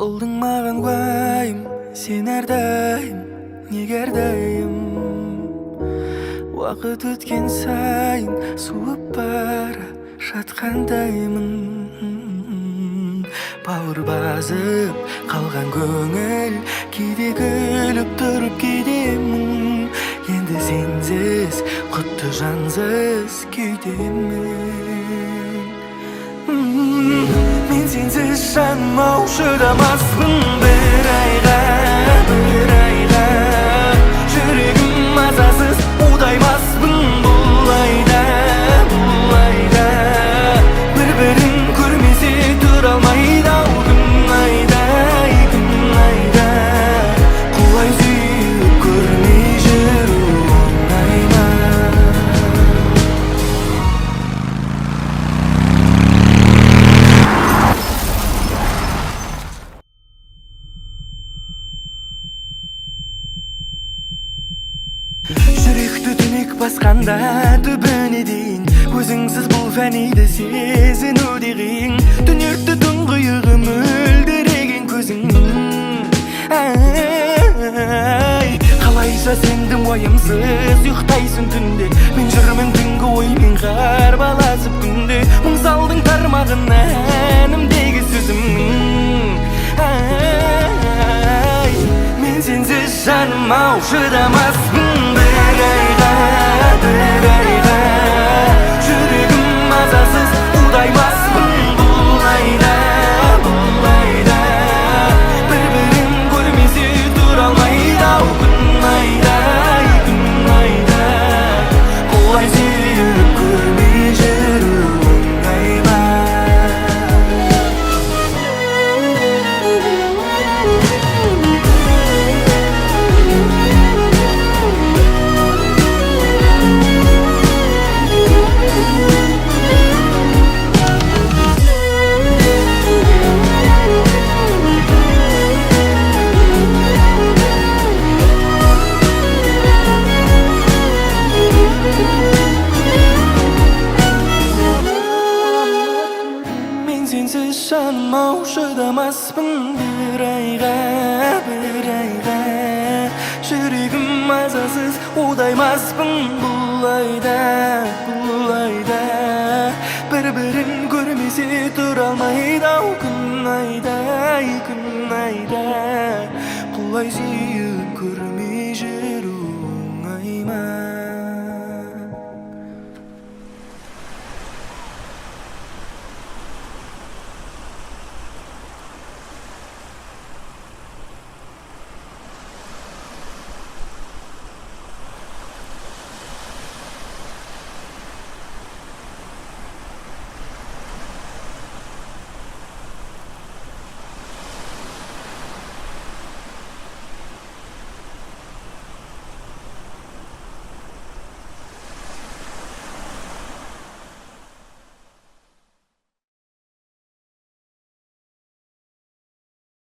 Болдың маған уайым, сен әрдайым, неге әрдайым? Уақыт өткен сайын суып бара жатқандаймын. Бауыр басып қалған көңіл кейде күліп тұрып, кейде мұң. Енді сенсіз құтты жансыз күйдемін. Мен сенсіз, жаным ау, шыдамаспын бір айға, бір айға. Жүрегім мазасыз удаймаспын бұл айда, бұл айда. Бір бірін көрмесе тұра алмайды ау күн айдай, күн айда. Құлай сүйіп көрмей жүру оңай ма? Жүректі түнек басқанда түбіне дейін, өзіңсіз бұл фәниді сезіну де қиын. Түнерті тұңғиығы мөлдіреген көзіңнің. Ай, қалайша сендім уайымсыз ұйықтайсың түнде? Мен жүрмін түнгі оймен қарбаласып күнде. Мұң салдың тармағына әнімдегі сөзімнің. Ай, мен сенсіз, жаным ау, шыдамаспын бір айға, бір айға. Жүрегім мазасыз удаймаспын бұл айда, бұл айда. Бір бірін көрмесе тұра алмайды ау күн айдай, күн айда. Құлай сүйіп көрмей жүру оңай ма? Мен сенсіз, жаным ау, шыдамаспын бір айға, бір айға. Жүрегім мазасыз удаймаспын бұл айда, бұл айда. Бір бірін көрмесе тұра алмайды ау күн айдай, күн айда. Құлай сүйіп